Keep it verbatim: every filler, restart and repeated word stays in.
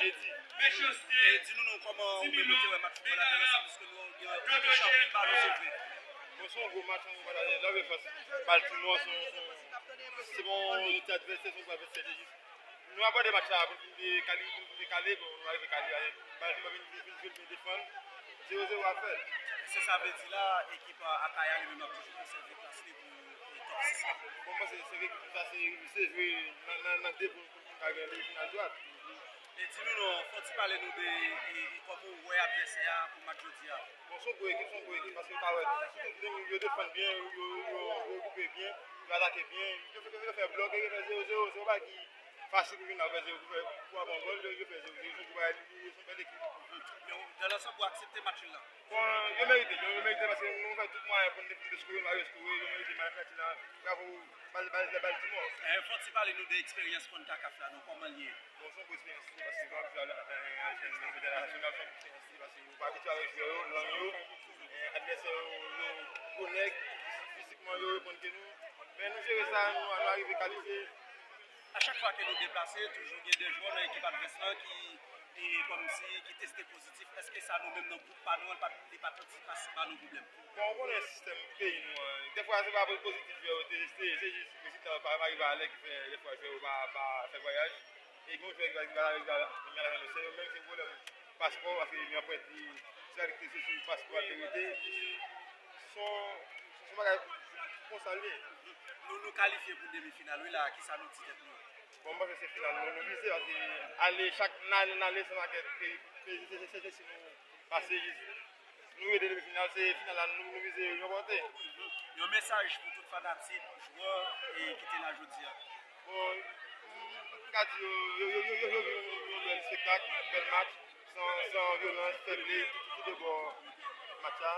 E di nou non kòman ou menm ou te wè match foutbòl la nan lansanm, piske nou gen anpil chanpyon balon, se vre. Bon, se yon gwo match, se yon gwo match. Lè w fas Baltimore, se yon, se yon, se pa yon ti advèsè, se yon gwo advèsè. Se jis, nou abòde match la pou nou te kale, pou nou te kale, bon, nou rive kale. Baltimore vin, vin, vin jwe l byen, defann. Zewo zewo ap fèt. Èske sa vle di la, ekip Akaya li menm ap toujou konsève plas li pou top sis la? Bon, mwen se, se vre, sa se, se jwe nan, nan, nan de pou, pou ka gen demi final dwat. E di nou non, fò ti pale nou de e, e kòman ou wè advèsè a pou match jodi a? Bon, se yon gwo ekip, se yon gwo ekip, paske ou ka wè, yo, yo defann byen, yo, yo, yo, yo regwoupe byen, yo atake byen, yo fè, yo fè blòk, yo fè zewo zewo, se yon bagay ki fasil pou vin la, fè zewo, pou fè, pou ap yon gòl, yo, yo fè zewo zewo, se yon gwo bagay, yo, yo se yon bèl ekip. Nan lansanm, ou aksepte match la? Bon, yo merite, yo, yo merite paske nou fè tout mwayen pou nou, pou nou te skore, nou pa rive skore, yo merite match la, bravo, Bal-, Bal-, Baltimore. Eh, fò ti pale nou de eksperyans CONCACAF la, non, kòman l ye? Bon, se yon bon eksperyans, paske lè w ap jwe a, a, a, a nivo entènasyonal, se yon bon eksperyans, paske ou pa abitye avèk jwè yo, lang yo, eh, advèsè yo, yo gwo nèg, fizikman, yo reponn ke nou. Men nou jere sa, nou, nou arive kalifye. A chak fwa ke nou deplase, toujou gen de jwè nan ekip advès lan ki, e, kòmsi, ki teste pozitif. Èske sa nou menm nan gwoup pa nou an, li pa, li pa t anti pa nou pwoblèm? Bon, ou konnen sistèm peyi nou an. Dèfwa, se pa pozitif jwè yo teste, se jis rezitan pa, pa rive alè ki fè dèfwa jwè yo pa, pa fè vwayaj. E gen jwè ki pa, ki pa, ki pa, ki pa, se yo menm ki pwoblèm paspò, paske li anprent li, se la ki te sou paspò a te rete. Se yon, se yon bagay konsa l ye. Nou, nou kalifye pou demi final, wi la, kisa nou di tèt nou? Bon, m panse se final nou, nou vize, paske ale, chak nan, nan ale, se makèt, se, se, se, se, se, si nou pase jis, nou rete demi final, se final la, nou, nou vize ranpòte. Yon mesaj pou tout fanatik, jwè, e ki te la jodi a? Bon, m ka di yo, yo, yo, yo, yo, yo viv yon, yon bèl espektak, bèl match, san, san vyolans, fè play, tout, tout, tout de bò match la.